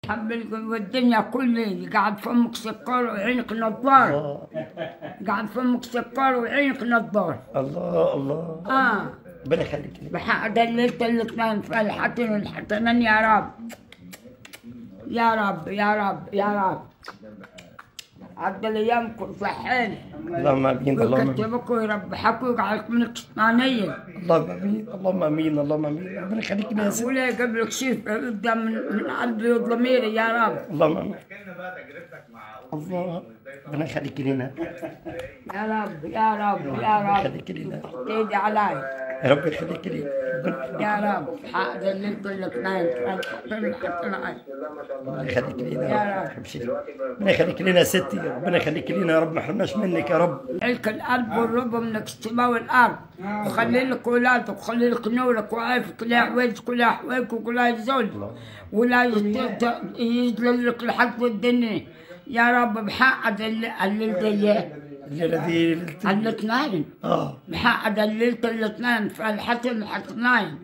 حب والدنيا كلي قاعد فمك سكر وعينك نظار. قاعد فمك سكر وعينك نظار. الله الله. ربنا يخليك. بحق دللت الاثنين فالحتين الحتنين يا رب. يا رب يا رب يا رب. عدل ايامكم صحين. اللهم امين اللهم امين. ويكتبكم ويربحكم ويجعلكم من القسطانية. اللهم امين اللهم امين اللهم امين. ربنا يخليك لي يا ستي. ولا يجيب لك شيء قدام من قلبي وضميري يا رب. اللهم امين. الله ربنا يخليك لنا. يا رب يا رب يا رب. يخليك لنا. ايدي علي. يا رب يخليك لنا. يا رب حق دللت الاثنين ربنا يخليك لنا يا رب. ربنا يخليك لنا يا ستي، ربنا يخليك لنا يا رب، ما حرمناش منك يا رب. لك القلب والرب من السماء والارض، وخلي لك ولادك وخلي لك نورك وعافك لا حوايجك ولا حوايجك ولا يزول ولا يزل لك الحق والدنيا يا رب. بحق الليل دي الليلة دي الاثنين. بحق دللت الاثنين فالحسن الحسنين.